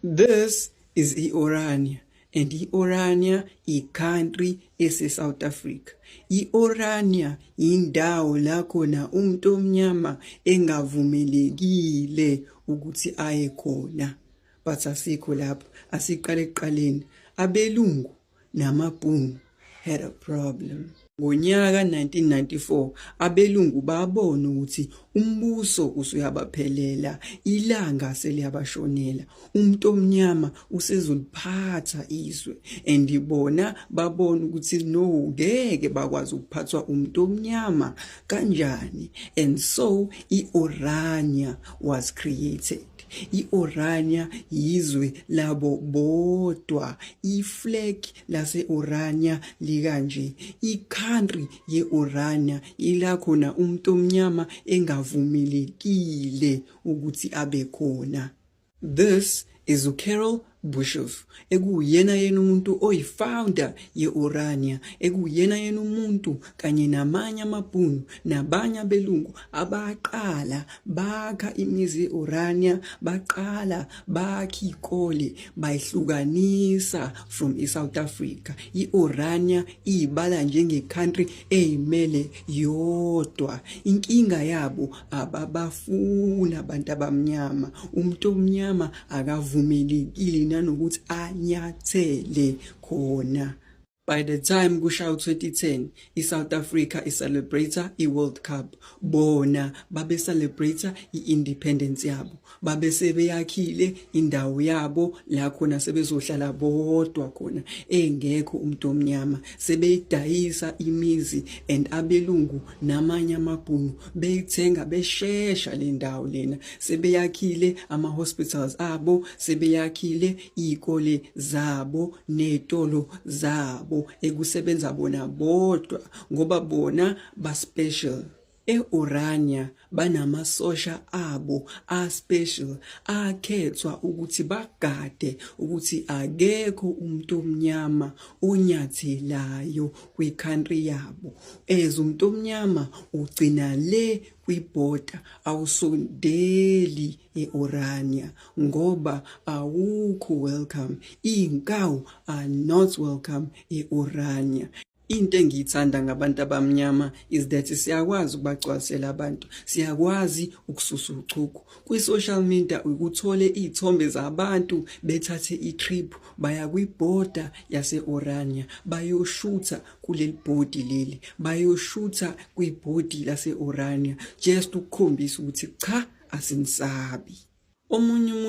This is i-Orania, and i-Orania i-country ese-South Africa. I-Orania indawo la khona umuntu omnyama engavumelekile ukuthi aye khona. But asikho lapho, asiqale ekuqaleni. Abelungu namaBhunu had a problem. Ngonyaka 1994 abelungu babona ukuthi umbuso usuyabaphelela, ilanga seliyabashonela, umuntu omnyama usezoliphatha izwe, and bona babona ukuthi no, ngeke bakwazi ukuphathwa umuntu omnyama kanjani, and so iOrania was created. IOrania yizwe labo bodwa. Iflag laseOrania likanje. Icountry yeOrania ila khona umuntu omnyama engavumelekile ukuthi abe khona. This is uCarol Boshoff, ekuyena yena umuntu oyifounder yeOrania, ekuyena yena umuntu kanye namanye amaBhunu nabanye abelungu abaqala bakha imizi yeOrania, baqala bakha ikole, bayihlukanisa from iSouth Africa. IOrania iyibala njenge country eyimele yodwa. Inkinga yabo, ababafuna abantu abamnyama. Umuntu omnyama akavumelekile nanokuthi anyathele khona. By the time kushaya u-2010, i-South Africa i-celebrate i-World Cup, bona babe celebrate i-independence yabo. Babe sebeyakhile indawo yabo la khona sebezohlala bodwa khona, engekho umuntu omnyama. Sebeyidayisa imizi, and abelungu namanye amaBhunu beyithenga beshesha le ndawo lena. Sebeyakhile ama-hospitals abo, sebeyakhile iy'kole zabo ney'tolo zabo ekusebenza bona bodwa, ngoba bona ba-special. E-Orania banamasosha abo a-special akhethwa ukuthi bagade ukuthi akekho umuntu omnyama onyathelayo kwi-country yabo. As umuntu omnyama ugcina le kwibhoda, awusondeli e-Orania ngoba awukho welcome. Iy'nkawu are not welcome e-Orania. Into engiyithanda ngabantu abamnyama is that siyakwazi ukubagcwalisela abantu, siyakwazi ukususa uchuku. Kwi-social media ukuthole iy'thombe zabantu bethathe i-trip baya kwibhoda yase-Orania, bayoshutha kuleli bhodi leli, bayoshutha kwibhodi lase-Orania, just ukukhombisa ukuthi cha, asinisabi. Omunye umuntu